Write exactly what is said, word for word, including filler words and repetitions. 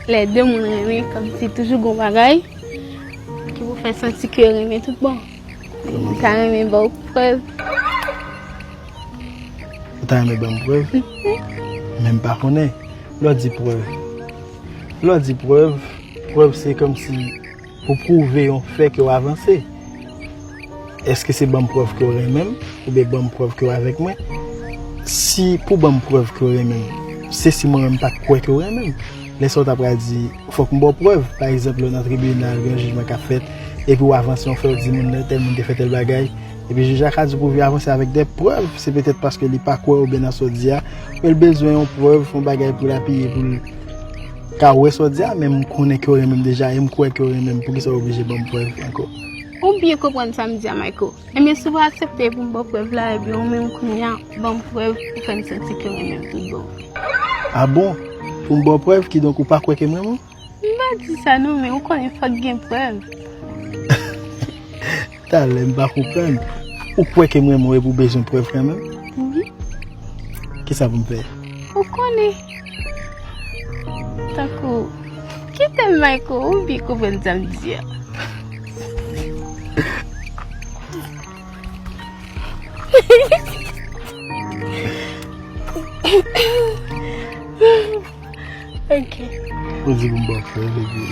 Lè de moun renmen, kòmsi toujou gon bagay ki pou fè santi ke yo renmen tout bon. Mwen ta renmen ba w prèv. Ou ta renmen ban m prèv? Men m pa konnen. Lè w di prèv, lè w di prèv, prèv se kòmsi pou pwouve yon fè ke w avanse. Èske se ban m prèv ke w renmen m, oubyen ban m prèv ke w avèk mwen? Si pou ban m prèv ke w renmen m, se si mwen menm m pa t kwè ke w renmen m. Lè sa w ta pral di, fòk m ba w prèv. Pa egzanp, lè w nan tribinal, gen yon jijman k ap fèt, epi w avanse yon fè, w di moun nan, tèl moun te fè tèl bagay, epi jij la ka di w pou w vin avanse avèk de prèv. Se petèt paske li pa kwè oubyen nan sa w di a, men l bezwen yon prèv, yon bagay pou l apiye, pou l ka wè sa w di a, men m konnen ke w renmen m deja, e m kwè ke w renmen m, poukisa w oblije ban m prèv ankò? Ou byen konprann sa m di a, Michael. Ebyen, si w pa aksepte pou m ba w prèv la, ebyen, ou menm kounye a, ban m prèv pou fè m santi ke w renmen m tout bon. A bon? Pou m ba w prèv, kidonk ou pa kwè ke m renmen w? M pa di sa non, men ou konnen fòk gen prèv. Talè, m pa konprann. Ou kwè ke m renmen w epi w bezwen prèv kanmenm? Wi. Kisa pou m fè? Ou konnen. Tankou, kite m, Michael, ou byen konprann sa m di a. Ok. Ou di pou m ba w prèv, epi.